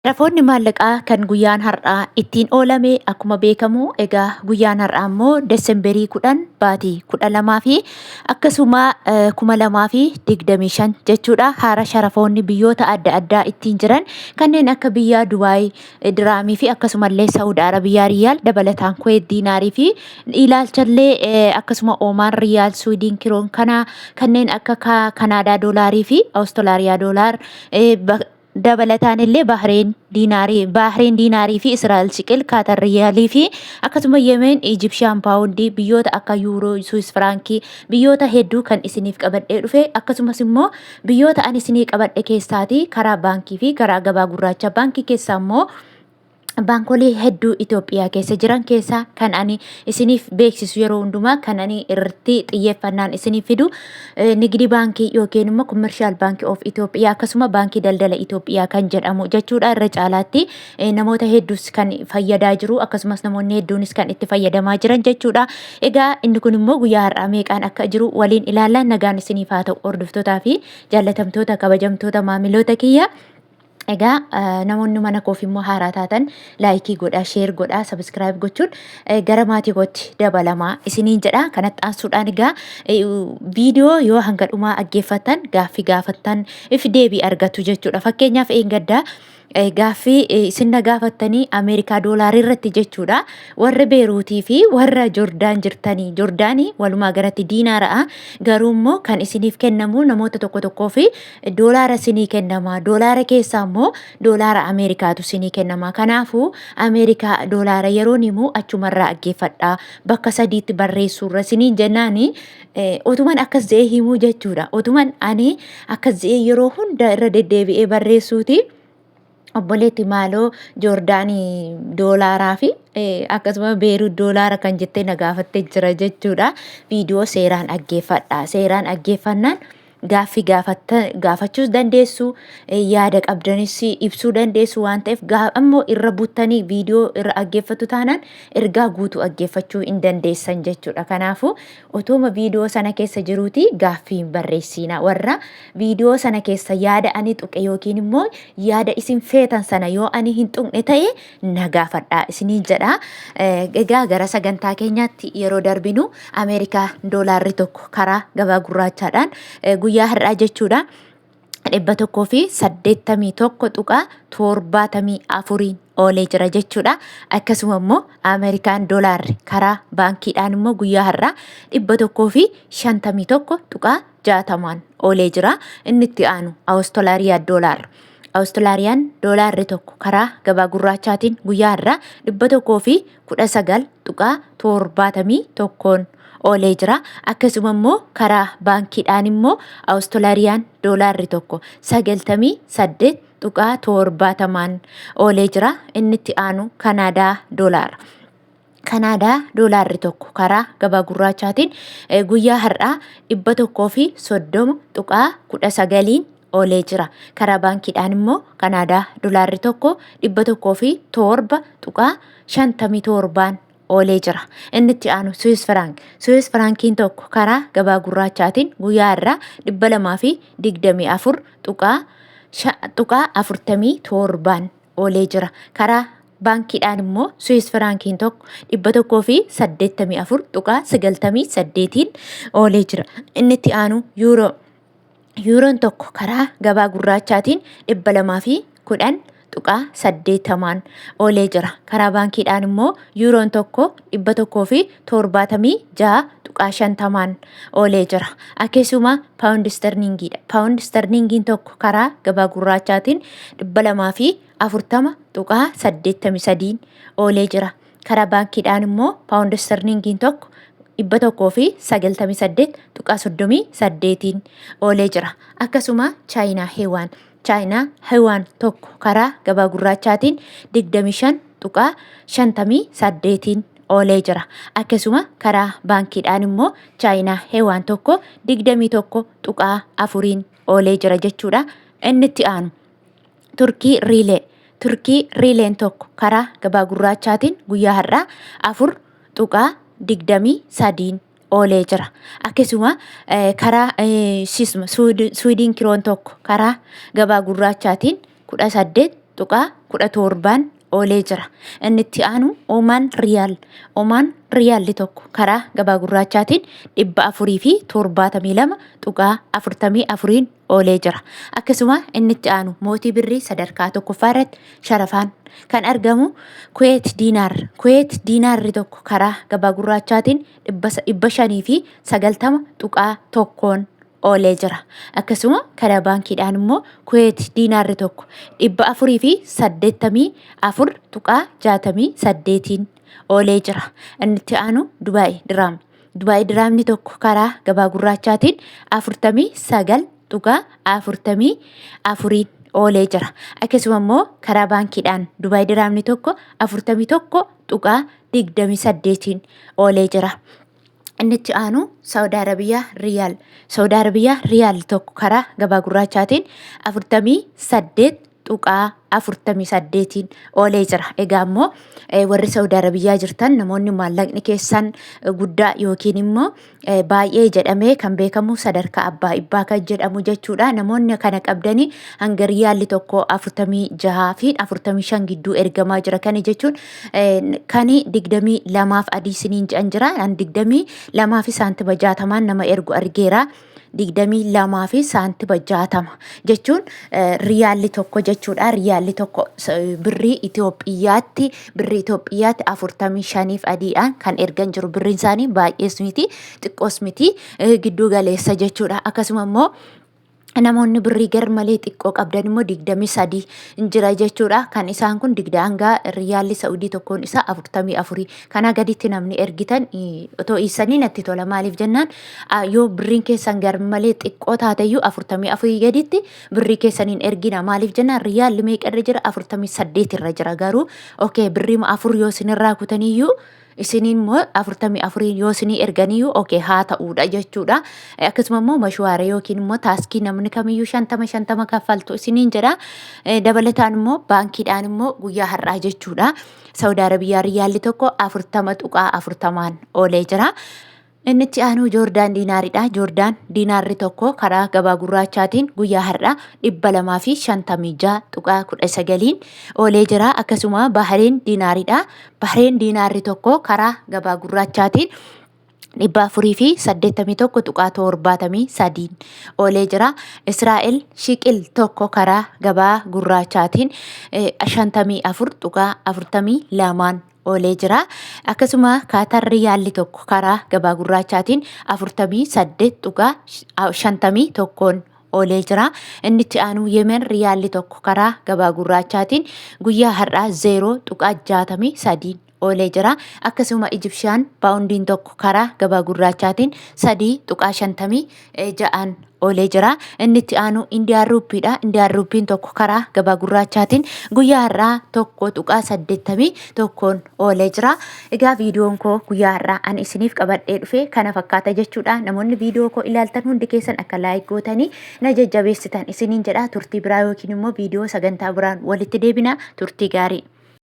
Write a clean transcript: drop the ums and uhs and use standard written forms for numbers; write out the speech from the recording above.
Sharafoonni maallaqaa kan guyyaan har'aa ittiin oolame akkuma beekamu, egaa guyyaan har'aa immoo Desemberii 10 baatii 12 fi akkasuma 2025 jechuudha. Haara sharafoonni biyyoota adda addaa ittiin jiran kanneen akka biyya Dubaay diraamii fi akkasumallee Saawud Arabiyaa riyaal, dabalataan Kuweet diinaarii fi ilaalchallee, akkasuma Oomaan riyaal, Suwidiin kiroon, kana kanneen akka Kanaadaa doolaarii fi Awustiraaliyaa doolaar, dabalataan illee Baahireen diinaarii fi Israa'el shiqil, Kaatar riyaalii fi akkasuma Yemeen, Ijipshiyaan paawundii, biyyoota akka yuuroo, Suwis firaankii, biyyoota hedduu kan isiniif qabadhee dhufe. Akkasumas immoo biyyoota ani isinii qabadhe keessaati karaa baankii fi karaa gabaa gurraacha, baankii keessaa immoo baankolee hedduu Itoophiyaa keessa jiran keessaa kan ani isiniif beeksisu, yeroo hundumaa kan ani irratti xiyyeeffannaan isiniif fidu Nigdi Baankii yookiin immoo Commercial Bank of Itoophiyaa, akkasuma Baankii Daldala Itoophiyaa kan jedhamu jechuudha. Irra caalaatti namoota hedduus kan fayyadaa jiru, akkasumas namoonni hedduunis kan itti fayyadamaa jiran jechuudha. Egaa inni kun immoo guyyaa har'aa meeqaan akka jiru waliin ilaalla. Nagaan isiniif haa ta'u, hordoftootaa fi jaallatamtoota, kabajamtoota maamiloota kiyya. Egaa namoonni mana koof immoo haaraa taatan like godhaa, share godhaa, subscribe gochuun gara maatii kootti dabalamaa isiniin jedha. Kanatti aansuudhaan egaa viidiyoo yoo hanga dhumaa dhaggeeffattan gaaffii gaafattan if deebii argatu jechuudha. Fakkeenyaaf, eengaddaa gaaffii isin na gaafattanii Ameerikaa doolaarii irratti jechuudha. Warra Beeruutii fi warra Jordaan jirtanii, Jordaanii walumaa galatti diinaara'a. Garuu immoo kan isiniif kennamu namoota tokko tokkoo fi doolaara isinii kennama. Doolaara keessaa immoo doolaara Ameerikaatu isinii kennama. Kanaafuu Ameerikaa doolaara yeroon himu achumarraa dhaggeeffadha. Bakka sadiitti barreessuurra isiniin jennaani, otuman akkas jedhee himuu jechuudha. Otuman ani akkas jedhee yeroo hunda irra deddeebi'ee barreessuuti. Obboleetti, maaloo Joordaanii doolaaraa fi akkasuma Beeruut doolaara kan jettee na gaafattee jira jechuudha. Viidiyoo seeraan dhaggeeffadha. Seeraan dhaggeeffannaan gaaffii gaafachuus dandeessu, yaada qabdanis ibsuu dandeessu waan ta'eef, ammoo irra buttanii viidiyoo irra dhaggeeffatu taanaan ergaa guutuu dhaggeeffachuu hin dandeessan jechuudha. Kanaafuu otooma viidiyoo sana keessa jiruuti gaaffii hin barreessiina. Warra viidiyoo sana keessa yaada ani tuqe yookiin immoo yaada isin feetan sana yoo ani hin tuqne ta'e na gaafadhaa isiniin jedha. Egaa gara sagantaa keenyaatti yeroo darbinu, Ameerikaa doolaarri tokko karaa gabaa gurraachaadhaan guyyaa har'aa jechuudha, 181.74n oolee jira jechuudha. Akkasuma immoo Ameerikaan doolaarri karaa baankiidhaan immoo guyyaa har'aa 151.60n oolee jira. Inni itti aanu Awustiraaliyaa doolaar. Awustiraaliyaan doolaarri tokko karaa gabaa gurraachaatiin guyyaa har'aa 119.71n oolee jira. Akkasuma immoo karaa baankiidhaan immoo Awustiraaliyaan doolaarri tokko 98.70n oolee jira. Inni itti aanu Kanaadaa doolaara. Kanaadaa doolaarri tokko karaa gabaa gurraachaatiin guyyaa har'aa 130.19n oolee jira. Karaa baankiidhaan immoo Kanaadaa doolaarri tokko 107.57n oolee jira. Inni itti aanu Suwis firaank. Suwis firaankiin tokko karaa gabaa gurraachaatiin guyyaa har'aa 224.47n oolee jira. Karaa baankiidhaan immoo Suwis firaankiin tokko 184.98n oolee jira. Inni itti aanu yuuroo. Yuuroon tokko karaa gabaa gurraachaatiin 210.80n oolee jira. Karaa baankiidhaan immoo yuuroon tokko 176.50n oolee jira. Akkasuma paawundi sterlingiidha. Paawundi sterlingiin tokko karaa gabaa gurraachaatiin 240.83n oolee jira. Karaa baankiidhaan immoo paawundi sterlingiin tokko 198.38n oolee jira. Akkasuma Chaayinaa Heewaan. Chaayinaa Heewaan tokko karaa gabaa gurraachaatiin 25.58n oolee jira. Akkasuma karaa baankiidhaan immoo Chaayinaa Heewaan tokko 21.4n oolee jira jechuudha. Inni itti aanu Turkii Riilee. Turkii Riileen tokko karaa gabaa gurraachaatiin guyyaa har'aa 4.23n oolee jira. Akkasuma karaa Suwidiin kiroon tokko karaa gabaa gurraachaatiin 18. tuqaa 17n oolee jira. Inni itti aanu Omaan Riyaal. Omaan Riyaalli tokko karaa gabaa gurraachaatiin 472.44n oolee jira. Akkasuma inni itti aanu mootii birrii sadarkaa tokkoffaa irratti sharafaan kan argamu Kuweet Diinaar. Kuweet Diinaarri tokko karaa gabaa gurraachaatiin 590.1n oolee jira. Akkasuma karaa baankiidhaan immoo Kuweet diinaarri tokko 484.68n oolee jira. Inni itti aanu Dubaay Diraam. Dubaay Diraamni tokko karaa gabaa gurraachaatiin 49.44n oolee jira. Akkasuma immoo karaa baankiidhaan Dubaay Diraamni tokko 41.28n oolee jira. Inni itti aanu Saawud Arabiyaa Riyaal. Saawud Arabiyaa Riyaal tokko karaa gabaa gurraachaatiin 48.48n oolee jira. Egaa immoo warri Saawud Arabiyaa jirtan namoonni maallaqni keessan guddaa yookiin immoo baay'ee jedhamee kan beekamu sadarkaa abbaa ibbaa kan jedhamu jechuudha. Namoonni kana qabdanii hanga riyaalli tokko 46 fi 45 gidduu ergamaa jira. Kana jechuun kani 22f adii isiniin jedhan jira. An 22 fi saantima 60n nama ergu argeera. 22 fi saantima 60 jechuun riyaalli tokko jechuudha. Riyaalli tokko birrii Itoophiyaatti 45f adiidhaan kan ergan jiru. Birriin isaanii baay'ees miti, xiqqoos miti, gidduu galeessa jechuudha. Akkasuma immoo namoonni birrii gar malee xiqqoo qabdan immoo 23 jira jechuudha. Kan isaan kun digda hanga riyaalli Sa'udii tokkoon isaa 44. Kanaa gaditti namni ergitan otoo dhiisanii natti tola. Maaliif jennaan, yoo birriin keessan gar malee xiqqoo taateyyuu 44 gaditti birrii keessaniin ergina. Maaliif jennaan, riyaalli meeqa irra jira? 48 irra jira. Garuu okay, birrii afur yoo isinirraa kutaniyyuu, isiniin immoo 44 yoo isinii erganiyyuu okay haa ta'uudha jechuudha. Akkasuma immoo mashwaara yookiin immoo taaskii namni kamiyyuu 50 50 kaffaltu isiniin jedha. Dabalataan immoo baankiidhaan immoo guyyaa har'aa jechuudha. Saawud Arabiyaa riyaalli tokko 40.40n oolee jira. Inni itti aanu Joordaan diinaaridha. Joordaan diinaarri tokko karaa gabaa gurraachaatiin guyyaa har'aa 256.19n oolee jira. Akkasuma Bahareen diinaaridha. Bahareen diinaarri tokko karaa gabaa gurraachaatiin 481.73n oolee jira. Israa'el shiqil tokko karaa gabaa gurraachaatiin 54.42n oolee jira. Akkasuma Kaatar riyaalli tokko karaa gabaa gurraachaatiin 48.51n oolee jira. Inni itti aanu Yemen riyaalli tokko karaa gabaa gurraachaatiin guyyaa har'aa 0.63n oolee jira. Akkasuma Ijibshaan paawundiin tokko karaa gabaa gurraachaatiin 3.56n oolee jira. Inni itti aanu Indiyaan ruuppiidha. Indiyaan ruuppiin tokko karaa gabaa gurraachaatiin guyyaa har'aa 1.81n oolee jira. Egaa viidiyoon koo guyyaa har'aa ani isiniif qabadhee dhufe kana fakkaata jechuudha. Namoonni viidiyoo koo ilaaltan hundi keessan akka like gootanii na jajjabeessitan isiniin jedha. Turtii biraa yookiin immoo viidiyoo sagantaa biraan walitti deebina. Turtii gaarii.